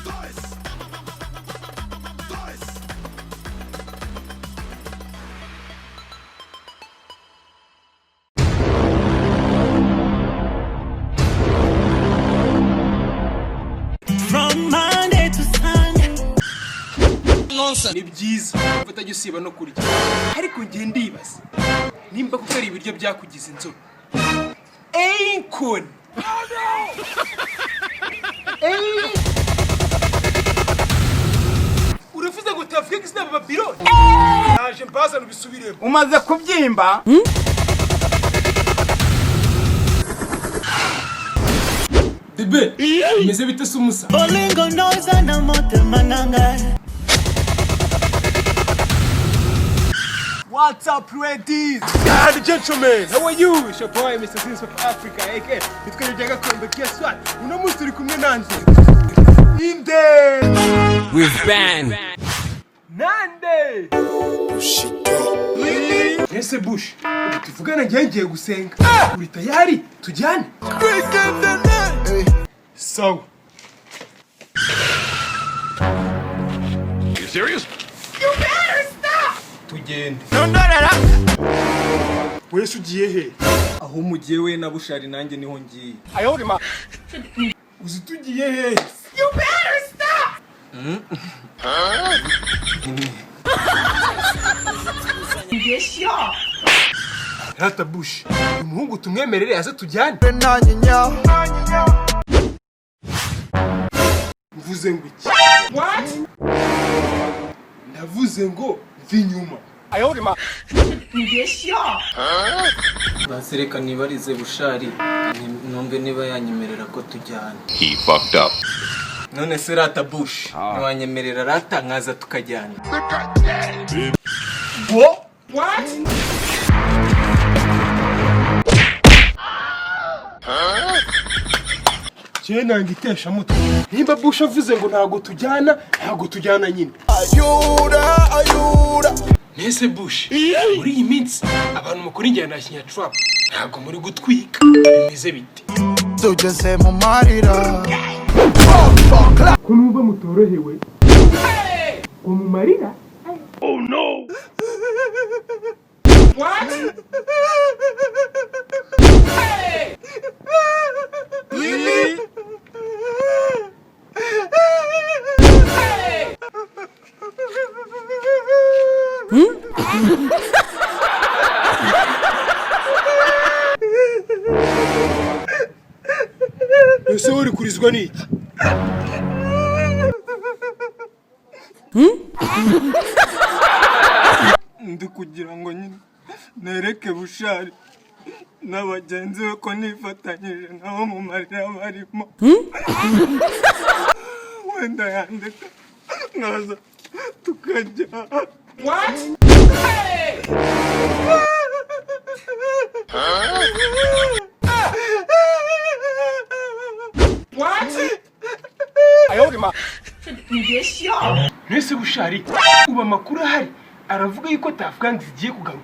Dois. Dois. From Monday to Sunday. Ni byiza utajya usiba no kurya, ariko njye ndibaza nimba kuko ari ibiryo byakugize inzobe. Einkoni. Uravuze ngo Tuff Gangs n'aba Babylon, naje mbazana ubisubiremo. Umaze kubyimba. Debe bimeze bite se umusa? Bolingo noza na motema nanga. What's up, ladies? And gentlemen, how are you? It's your boy, Mr. Zinzi of Africa, aka Bitwa bya gakondo. Guess what? Uno munsi turi kumwe nanje. Inde! With Ben. Nande! Ese Bush, ubu tuvugana ngiye ngiye gusenga. Uri tayari? Tujyane? Sawa. You serious? Tugende. Nondorera. Wese ugiye he? Aho mugiye we na Bushari, nanjye niho ngiye. Ayorima. Uzi tugiye he? You better stop. Rata Bush, uyu muhungu tumwemerere aze tujyane. Nanyinya. Mvuze ngo iki? Ndavuze ngo mva inyuma. Ayorima. Basi reka nibarize Bushari, numve niba yanyemerera ko tujyana. He fucked up. None se rata Bush, ntiwanyemerera rata nkaza tukajyana? Bo? Njyewe nanga iteshamutwe. Nimba Bush avuze ngo ntabwo tujyana, ntabwo tujyana nyine. Ayura, ayura. Nese Bush, muri iyi minsi abantu mukora injyana ya Kinyatrap ntabwo muri gutwika, bimeze bite? Tugeze mu marira. Ko numva mutorohewe ngo mu marira? Oh no! What? Really? Ese uri kurizwa n'iki? Ndi kugira ngo nyine nereke Bushari na bagenzi be ko nifatanyije nabo mu marira barimo, wenda yandika nkaza tukajya. What? What? Ayorima. Mbese Bushari, ubu amakuru ahari aravuga yuko Tuff Gangs igiye kugaruka,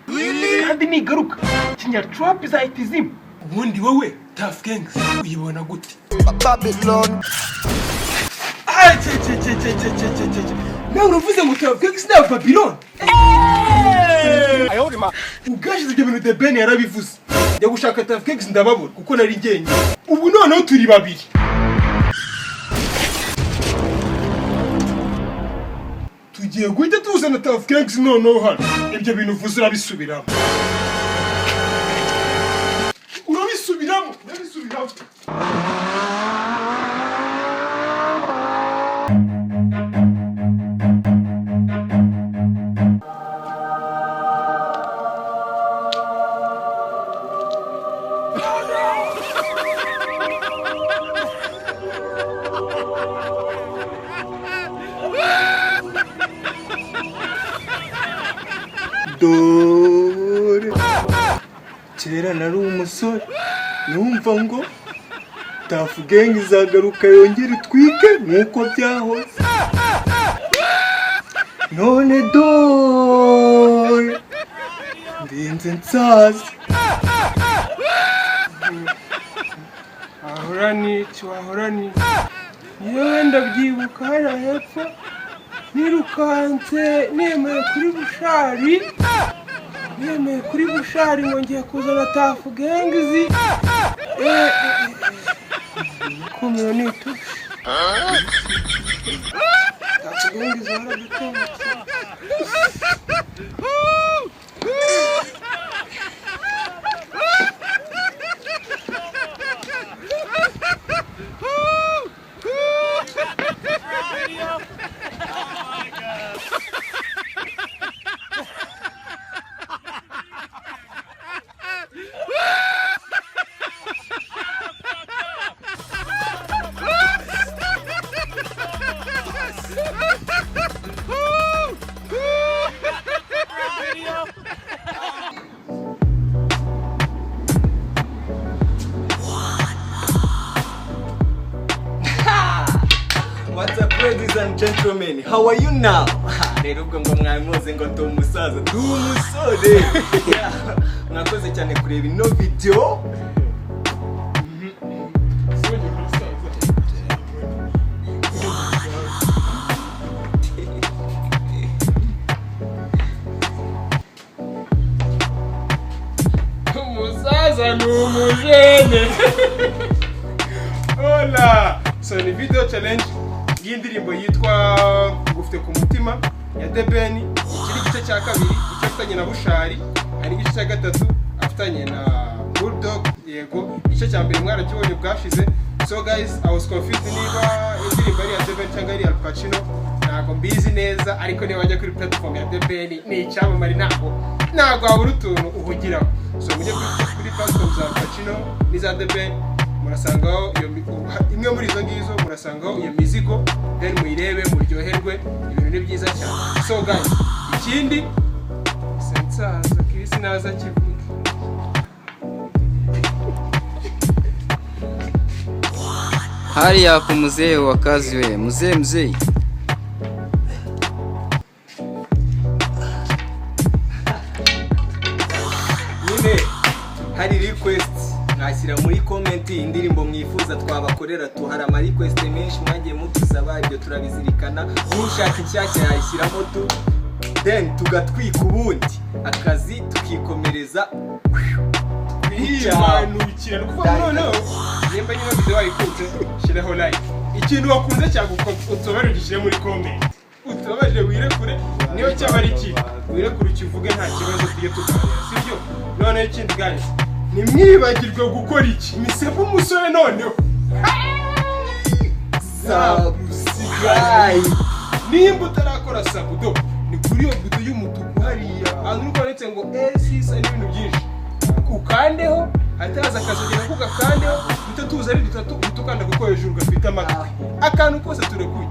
kandi nigaruka Kinyatrap izahita izima. Ubundi wowe Tuff Gangs uyibona gute? Babylon. Ah, cye cye cye cye cye cye cye cye cye, nawe uravuze ngo Tuff Gangs ni Babylon? Ayorima. Ubwashize ibyo bintu The Ben yarabivuze, njya gushaka Tuff Gangs ndababura kuko nari njyenyine. Ubu noneho turi babiri, tugiye guhita tuzana Tuff Gangs noneho hano. Ibyo bintu uvuze urabisubiramo, urabisubiramo, urabisubiramo. Dore kera nari umusore numva ngo Tuff Gang izagaruka yongere itwike nk'uko byahoze, none dore ndinze nsaza. Wahora n'iki? Wahora n'iki? Yewe, ndabyibuka hariya hepfo nirukanse nemeye kuri Bushali, nemeye kuri Bushali ngo ngiye kuzana Tuff Gangs. Kumiro ni itushe. Tuff Gangs baradutobotse. What's up, ladies and gentlemen? How are you now? Rero ubwo ngo mwamuzi ngo ndi umusaza, ndi umusore. Yeah. Mwakoze cyane kureba ino video. Sibajya kuri saza. Umusaza ni umujene. Hola! So ni video challenge y'indirimbo yitwa "Ngufite ku mutima" ya The Ben. Iki ni igice cya kabiri, icyo afitanye na Bushali. Hari igice cya gatatu afitanye na Bulldog. Yego, igice cya mbere mwarakibonye bwashize. So guys, I was confused niba indirimbo ari iya The Ben cyangwa ari iya Pacino, ntabwo mbizi neza. Ariko niba wajya kuri platform ya The Ben, ni icyamamare, ntabwo wabura utuntu uhugiraho. So mujye kuri platform za Pacino n'iza The Ben, murasangaho iyo imwe muri izo ngizo, murasangaho iyo mizigo, then muyirebe muryoherwe. Ibintu ni byiza cyane. So guys, ikindi sensaza Chris naza kivuge. Hali yako mzee wa kazi we, mzee mzee. Nyine hari request mwashyira muri comment, indirimbo mwifuza twabakorera. Tuhari ama request menshi mwagiye mudusaba, ibyo turabizirikana. N'ushaka inshyashya yayishyiramo tu, then tugatwika, ubundi akazi tukikomereza. Yimanukira. Ni ukuvuga ngo noneho nimba nyine video wayikunze, shiraho like. Ikintu wakunze cyagukora, utubabarire ugishyire muri comment, utubabarire wirekure. Niyo cyaba ari ikibi, wirekure ukivuge, nta kibazo, tujye tuganira, sibyo? Noneho ikindi guys, ntimwibagirwe gukora iki misebo umusore noneho. Subscribe. Nimba utarakora sub, ni kuri iyo buto y'umutuku hariya ahantu uri kwanditse ngo esisa n'ibintu byinshi, ukandeho. Hahita akazogera ko gakandeho, duhita tuza ari dutatu, uhita ukanda kuko hejuru gafite amatwi. Akantu kose turekuye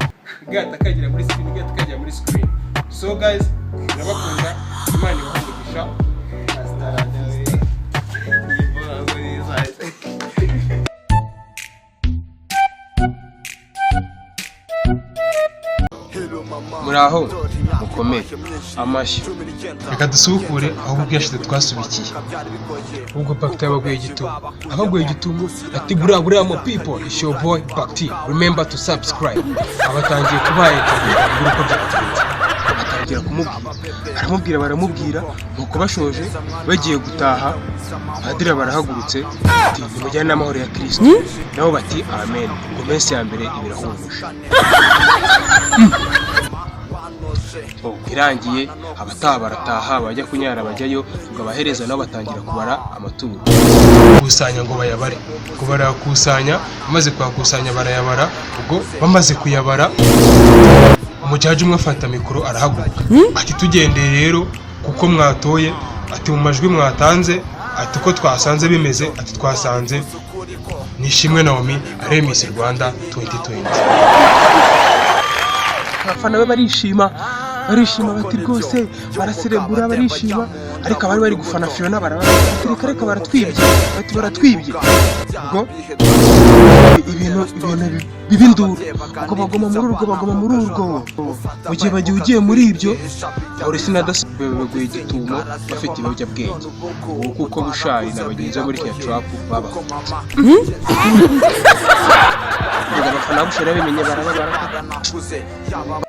gahita kagera muri screen, gahita kagera muri screen. So guys, turabakunda, Imana ibahe umugisha. Hasta la vista. Iyi mvugo ni izaje. Muraho mukomere amashyi. Reka dusubukure aho ubwashize twasubikiye. Ubwo Bakti yabaguye igitumo, abaguye igitumo ati: "Buriya buriya mo people, it's your boy Bakti, remember to subscribe." Abatangiye kubaha interview uko byagenze, batangira kumubwira, baramubwira, baramubwira. Nuko bashoje bagiye gutaha, padiri barahagurutse ati: "Nimujyane n'amahoro ya Kristo." Nabo bati: "Amen." Ngo minsi ya mbere ibirahumuje. Ubwo irangiye, abataha barataha, bajya kunyara bajyayo. Ubwo abahereza nabo batangira kubara amaturo, gukusanya ngo bayabare, ngo barayakusanya. Bamaze kuyakusanya barayabara. Ubwo bamaze kuyabara, umujaji umwe afata mikoro arahaguruka ati: "Tugendeye rero kuko mwatoye," ati, "mu majwi mwatanze," ati, "uko twasanze bimeze," ati, "twasanze Nishimwe Naomi ari Miss Rwanda 2020." Abafana be barishima, barishima bati rwose baraserebura, barishima. Ariko abari bari gufana Fiona barababwira: "Reka reka, baratwibye," bati, "baratwibye." Ubwo ibintu biba induru, ubwo bagoma muri urwo, bagoma muri urwo. Mu gihe bagiye ugiye muri ibyo, polisi na DASSO baguye igitumo bafite ibiyobyabwenge, ubu kuko Bushali na bagenzi be muri Kenya Trap babafunze. Ubwo abafana ba Bushali babimenye barababara.